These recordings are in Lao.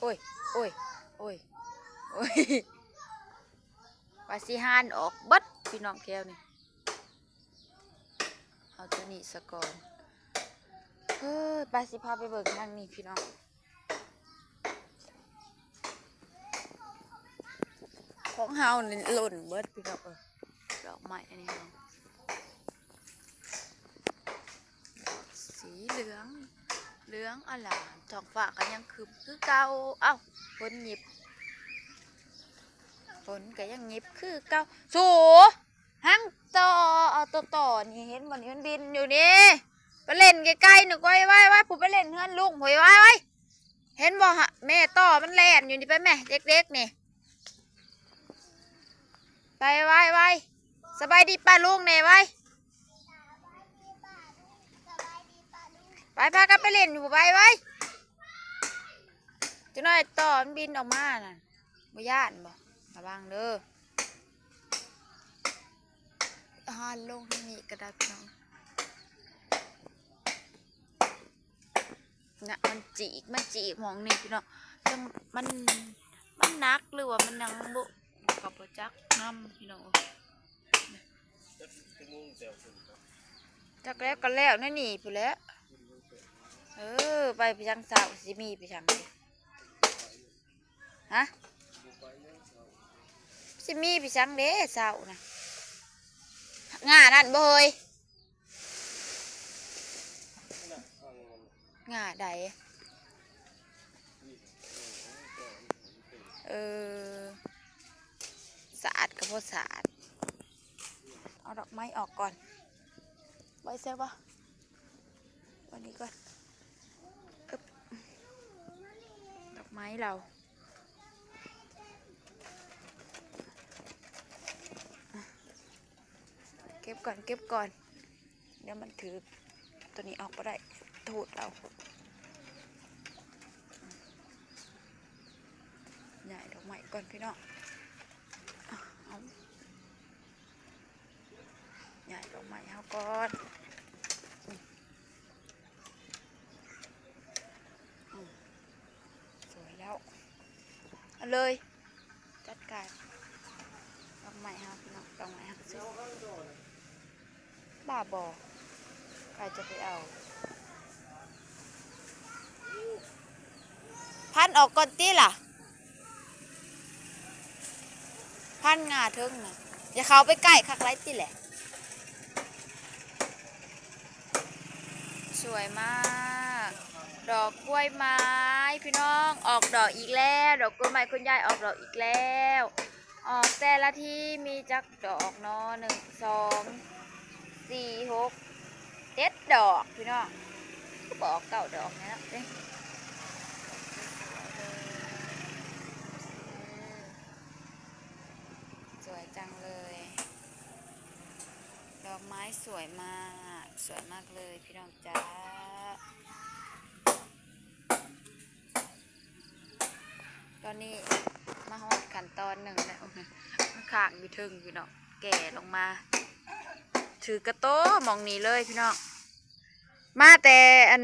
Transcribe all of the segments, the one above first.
ໂອ້ຍ ໂອ້ຍ ໂອ້ຍ ໂອ້ຍ ວ່າຊິຫານອອກເບິດພີ່ນ້ອງແຖວນີ້. ເອົາຕົວນີ້ສະກ່ອນ. ເອີ ໄປ ຊິພາໄປເບິ່ງທາງນີ້ພີ່ນ້ອງ. ຂອງເຮົານີ້ຫຼົ່ນເບິດພີ່ນ້ອງເອີຍ. ດອກໄມ້ອັນນີ້ເນາະ ດອກສີເຫຼືອງ ເຫຼືອງອະຫຼາມ. ທ້ອງຟ້າກໍຍັງຄຶ້ມຄືເກົ່າ. ເອົ້າ ຝົນຫຍິບ ຝົນກໍຍັງຫຍິບຄືເກົ່າ. ສູ ຫາງຕໍ່ ເອົາຕົວຕໍ່ນີ້ ເຫັນບໍ່ນີ້ ມັນບິນຢູ່ນີ້. ໄປຫຼິ້ນໃກ້ໆນີ້ ໄວໆໆ ຜູ້ໄປຫຼິ້ນເຮືອນລຸງພຸ້ນ ໄວໆ. ເຫັນບໍ່ຫະ ແມ່ຕໍ່ມັນແລ່ນຢູ່ນີ້. ໄປແມ່ ເດັກໆນີ້ ໄປໄວໆ. ສະບາຍດີປ້າລຸງແດ່ ໄວ. ໄປ ພາກັນໄປຫຼິ້ນຢູ່ ໄວໆ. ຈັກໜ້ອຍຕໍ່ມັນບິນອອກມານັ້ນ ບໍ່ຢ້ານບໍ່? ລະວັງເດີ. ອາ ລົງທາງນີ້ກໍໄດ້ພີ່ນ້ອງ. ນະ ມັນຈີກ ມັນຈີກໝ່ອງນີ້ພີ່ນ້ອງ. ຈັ່ງມັນ ມັນໜັກ ຫຼືວ່າມັນຫຍັງບຸ ກໍບໍ່ຈັກນຳພີ່ນ້ອງເອີຍ. ຈັກແລ້ວກໍແລ້ວແນວນີ້ພຸ້ນແຫຼະ. ເອີ ໄປໄປທາງເຊົ້າ ຊິມີໄປທາງໃດ? ຮະ ຊິມີໄປທາງໃດເຊົ້ານະ? ງ່ານັ້ນບໍ່ເຮີ້ຍ? ງ່າໃດ? ເອີ ສາດກໍບໍ່ສາດ. ເອົາດອກໄມ້ອອກກ່ອນ. ໄວ້ໃສວະ? ໄວ້ນີ້ກ່ອນ. ອຶບ ດອກໄມ້ລາວ. ເກັບກ່ອນ ເກັບກ່ອນ. ດຽວມັນຖືກ ຕົວນີ້ອອກບໍ່ໄດ້ ໂທດເອົາ. ຍ້າຍດອກໄມ້ກ່ອນພີ່ນ້ອງ. ເອົາ ຍ້າຍດອກໄມ້ເຮົາກ່ອນ. ອືມ ອືມ ສວຍແລ້ວ ເອົາເລີຍ. ຈັດການດອກໄມ້ເຮົາພີ່ນ້ອງ ດອກໄມ້ເຮົາ ບ້າບໍ່ ໃຜຈະໄປເອົາ? ພັນອອກກ່ອນຕິລະ ພັນງ່າເທິງນະ. ຢ່າເຂົ້າໄປໃກ້ຄັກຫຼາຍຕິແຫຼະ. ສວຍມາກ ດອກກ້ວຍໄມ້ພີ່ນ້ອງ ອອກດອກອີກແລ້ວ. ດອກກ້ວຍໄມ້ຄຸນຍາຍອອກດອກອີກແລ້ວ. ອອກແຕ່ລະທີມີຈັກດອກເນາະ? ໜຶ່ງ ສອງ ສີ່ ຫົກ ເຈັດດອກພີ່ນ້ອງ. ຄືບໍ່ອອກເກົ້າດອກແດ່ເນາະ? ເອີ ສວຍຈັງເລີຍ. ດອກໄມ້ສວຍມາກ ສວຍມາກເລີຍພີ່ນ້ອງຈ໋າ. ຕອນນີ້ມາຮອດຂັ້ນຕອນໜຶ່ງແລ້ວ ມັນຄ້າງຢູ່ເທິງພີ່ນ້ອງ ແກ່ລົງມາ ຖືກກະໂຕໝ່ອງນີ້ເລີຍພີ່ນ້ອງ. ມາແຕ່ອັນ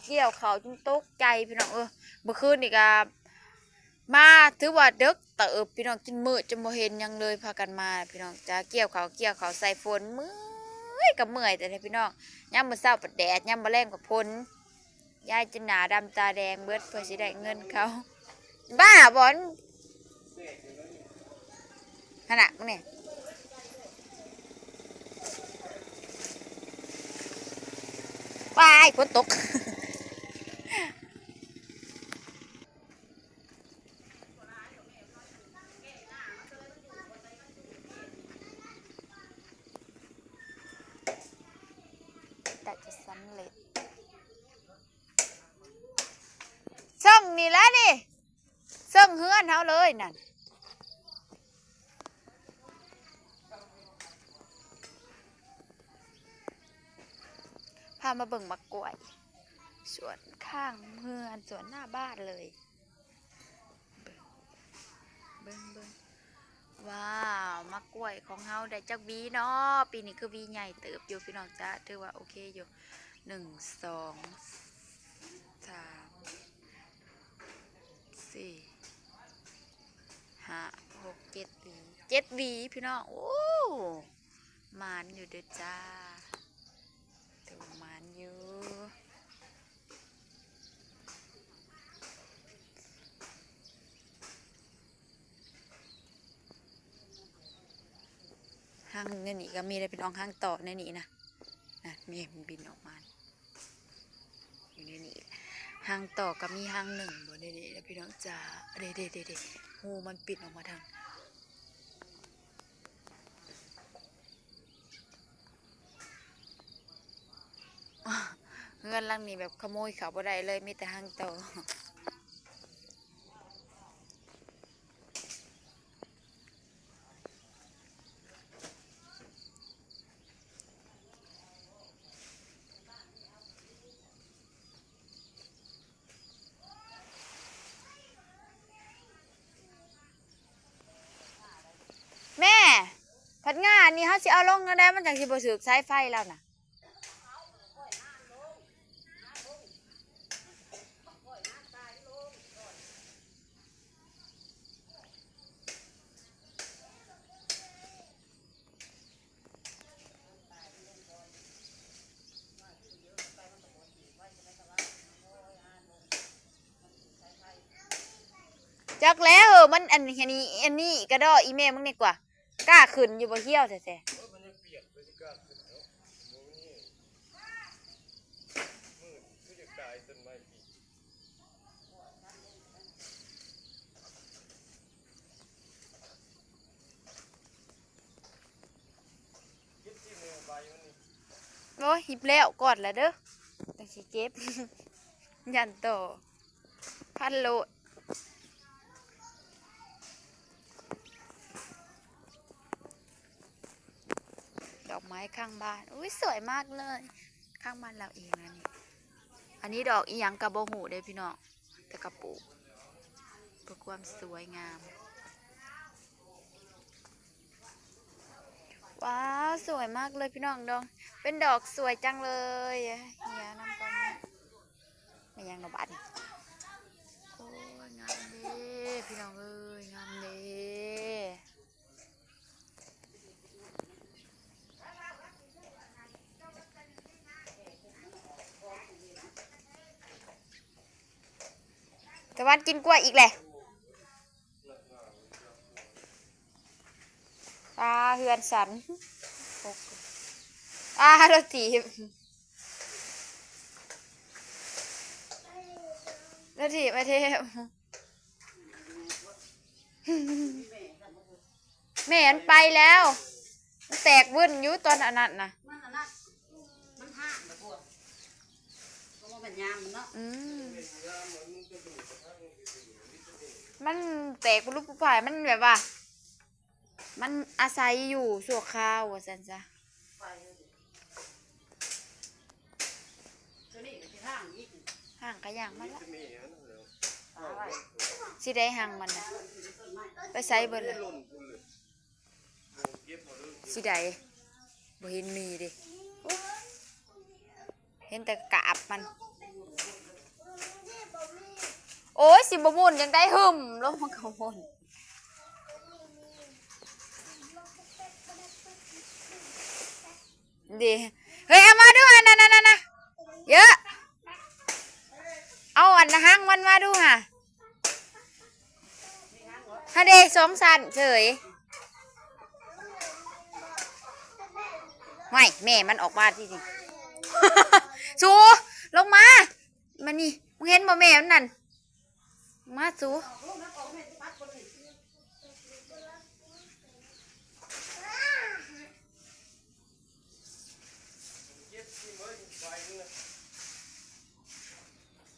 ກ່ຽວເຂົ້າຈົນຕົກໃຈພີ່ນ້ອງເອີຍ. ເມື່ອຄືນນີ້ກະ ມາຖືວ່າເດິກເຕີບພີ່ນ້ອງ ຈົນມືດຈົນບໍ່ເຫັນຫຍັງເລີຍ ພາກັນມາພີ່ນ້ອງຈ໋າ. ກ່ຽວເຂົ້າ ກ່ຽວເຂົ້າໃສ່ຝົນ ເມື່ອຍກໍເມື່ອຍແທ້ໆພີ່ນ້ອງ. ຍາມມື້ເຊົ້າກໍແດດ ຍາມມື້ແລງກໍຝົນ ຍາຍຈົນໜ້າດຳຕາແດງເບິດ ເພື່ອຊິໄດ້ເງິນເຂົາ. ບ້າບໍ່? ຫັ້ນນະ ມຶງນີ້ ວ້າຍ ຝົນຕົກ. ໃກ້ຈະສຳເລັດ. ເຊິ່ງນີ້ແຫຼະນີ້ ເຊິ່ງເຮືອນເຮົາເລີຍນັ້ນ. ພາມາເບິ່ງໝາກກ້ວຍ ສວນຂ້າງເຮືອນ ສວນໜ້າບ້ານເລີຍ. ເບິ່ງ ເບິ່ງ ເບິ່ງ ວ້າວ ໝາກກ້ວຍຂອງເຮົາໄດ້ຈັກຫວີເນາະ? ປີນີ້ຄືຫວີໃຫຍ່ເຕີບຢູ່ພີ່ນ້ອງຈ໋າ ຖືວ່າໂອເຄຢູ່. ໜຶ່ງ ສອງ ສາມ ສີ່ ສີ່ ຫ້າ ຫົກ ເຈັດ ເຈັດຫວີພີ່ນ້ອງ. ໂອ້ ໝານຢູ່ເດີ້ຈ້າ ຖືວ່າໝານຢູ່. ຮັງໃນນີ້ກໍມີເດ້ພີ່ນ້ອງ ຮັງຕໍ່ໃນນີ້ນະ ນະ ແມ່ນມັນບິນອອກມາ ຢູ່ໃນນີ້ ຮັງຕໍ່ກໍມີຮັງໜຶ່ງບໍ່ ໃນນີ້ນະພີ່ນ້ອງຈ້າ. ເດ້ໆໆໆ ຮູມັນປິດອອກມາທາງ ເຮືອນຫຼັງນີ້ແບບຂະໂມຍເຂົ້າບໍ່ໄດ້ເລີຍ ມີແຕ່ຮັງຕໍ່. ແມ່ ພັດງາອັນນີ້ເຮົາຊິເອົາລົງແນວໃດ ມັນຈັ່ງຊິບໍ່ຖືກສາຍໄຟລາວນະ? ຈັກແລ້ວ ມັນອັນ ອັນນີ້ ອັນນີ້ກະດໍອີແມ່ມຶງນີ້ກວ່າ ກ້າຂຶ້ນຢູ່ບໍ່ ຫ່ຽວແທ້ໆ. ໂອ້ຍ ຮີບແລ້ວ ກອດລະເດີ້ ຈັ່ງຊິເຈັບ ຢ້ານຕໍ່ ພັນໂລດ. ດອກໄມ້ຂ້າງບ້ານ ອຸ້ຍ ສວຍມາກເລີຍ ຂ້າງບ້ານລາວເອງນະນີ້. ອັນນີ້ດອກອີ່ຫຍັງກໍບໍ່ຮູ້ເດ້ພີ່ນ້ອງ ແຕ່ກະປູກເພື່ອຄວາມສວຍງາມ. ວ້າວ ສວຍມາກເລີຍພີ່ນ້ອງ ດອກ ເປັນດອກສວຍຈັງເລີຍ ເຫຍນຳກັນ ແມ່ນຫຍັງເນາະບາດນີ້. ໂອ້ຍ ງາມເດ້ພີ່ນ້ອງເອີຍ ງາມເດ້. ຕາວັນກິນກ້ວຍອີກແຫຼະ ອ່າ ເຮືອນສັນ ອ່າ ລົດຖີບ ລົດຖີບມາເທບ. ແມ່ນໄປແລ້ວ ມັນແຕກວຶ້ນຢູ່ຕອນອັນນັ້ນນະ ມັນອັນນັ້ນ ມັນຮ້າງແລ້ວ ກໍບໍ່ແມ່ນຍາມມັນເນາະ ອືມ ມັນແຕກປຸລຸປຸພາຍ ມັນແບບວ່າ ມັນອາໄສຢູ່ຊົ່ວຄາວວ່າຊັ້ນຊະ. ຫ້າງກະຍ່າງມາລະ ຊິໄດ້ຮັງມັນນະ ໄປໃສເບິດລະ ຊິໄດ້ ບໍ່ເຫັນມີເດ້ ເຫັນແຕ່ກາບມັນ. ໂອ້ຍ ຊິບໍ່ໝຸ່ນຈັ່ງໃດ ຫຶ້ມ ລົງມາກໍໝຸ່ນ. ເດ ເຮີ້ຍ ເອົາມາດູ ອັນນັ້ນ ອັນນັ້ນ ອັນນັ້ນ ເຢີະ ເອົາອັນຮັງມັນມາດູຫາ ຫັ້ນເດ ສອງຊັ້ນເສີຍ. ຫ້ວຍ ແມ່ມັນອອກມາຕິນີ້ ສູ ລົງມາ ມານີ້ ມຶງເຫັນບໍ່ແມ່ມັນນັ້ນ? ມາສູ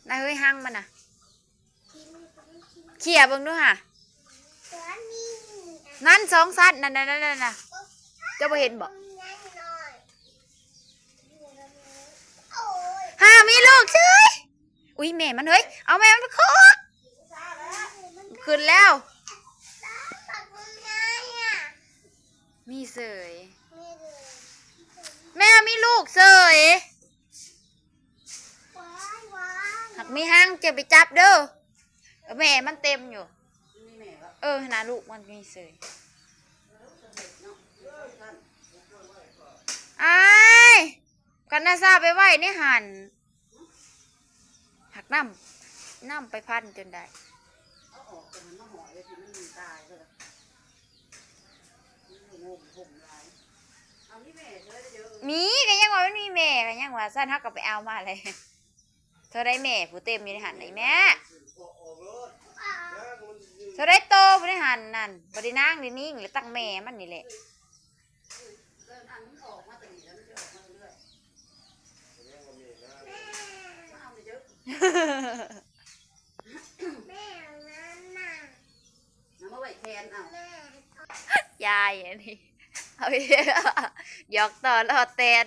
ນະເຮີ້ຍ ຮັງມັນນະ ເຂ້ຍເບິ່ງດູຫາ ນັ້ນ ສອງຊັ້ນ ນັ້ນ ນັ້ນ ນັ້ນ ນັ້ນ ເຈົ້າບໍ່ເຫັນບໍ? ຫາມີລູກເສີຍ. ອຸ້ຍ ແມ່ມັນເຮີ້ຍ ເອົາແມ່ມັນໄປຄອກ ຂຶ້ນແລ້ວ ມີເສີຍ ແມ່ມີລູກເສີຍ ຫາກມີຮັງຈະໄປຈັບເດີ້. ເອີ ແມ່ມັນເຕັມຢູ່. ມີແມ່ບໍ່? ເອີ ຫັ້ນນະ ລູກມັນມີເສີຍ. ອ້າຍ ຄັນນາຊາໄປໄວ້ໃນຫັ້ນ ຫາກນຳ ນຳໄປພັນຈົນໄດ້. ເອົາອອກຈາກຫັ້ນມາຫ້ອຍໄວ້ທີ່ມັນຕາຍເລີຍ. ມີ ກໍຍັງວ່າມັນມີແມ່ ກໍຍັງວ່າຊັ້ນ ເຮົາກໍໄປເອົາມາແຫຼະ. ເທົ່າໃດແມ່ ຜູ້ເຕັມຢູ່ໃນຫັ້ນນະ ອີ່ແມ່. ເທົ່າໃດໂຕຜູ້ໃນຫັ້ນນັ້ນ ບໍ່ໄດ້ນາງໄດ້ຍິງ ແລ້ວຕັ້ງແມ່ມັນນີ້ແຫຼະ. ແມ່ ເອົາມາໄວ້ແຂນເອົາ ຍາຍອັນນີ້ ເອົາ ຫຍອກຕໍ່ລໍ້ແຕນ.